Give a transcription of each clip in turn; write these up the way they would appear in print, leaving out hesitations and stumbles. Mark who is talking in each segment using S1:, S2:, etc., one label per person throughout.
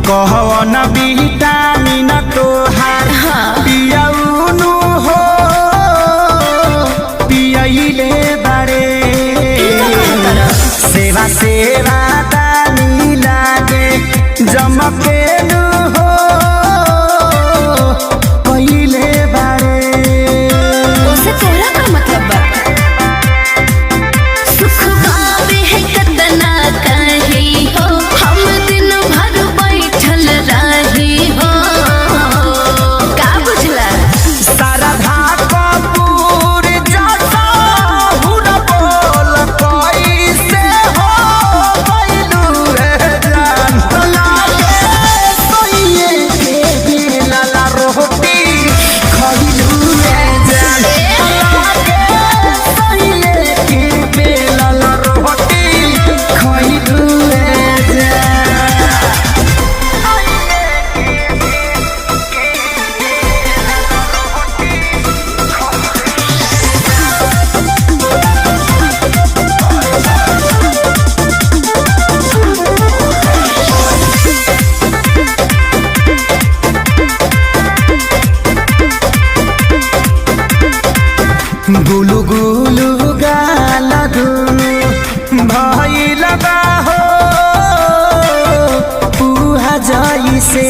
S1: कहवन विटामिन तोहार पियौनु हो पियैले बारे।
S2: ई का कहत रह?
S1: सेवा सेवा दानी लागे जमकेनु हो पहिले बारे।
S2: ओसे तोहरा का मतलब बा? सुख बावे है कतना कही हो, हम दिन भर बैठल रही हो, का बुझला?
S1: शारदा कपूर जैसा हुन बोल कैसे हो गइलू रे जान। लागे सोइए के बेला रोटी खइलू रे जान। लागे सोइए के बेला रोटी खइलू रे जान। गुलु गुलु गाल दुनु भइल बा हो पुहा जइसे।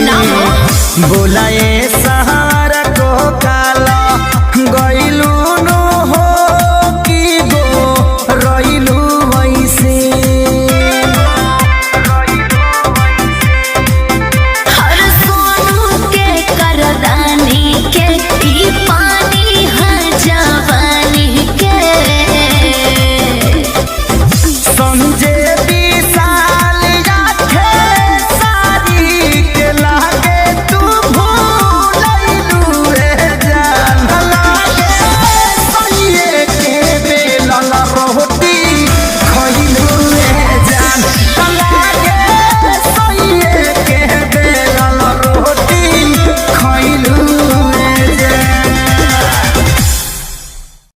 S2: ना हो।
S1: बोलाए।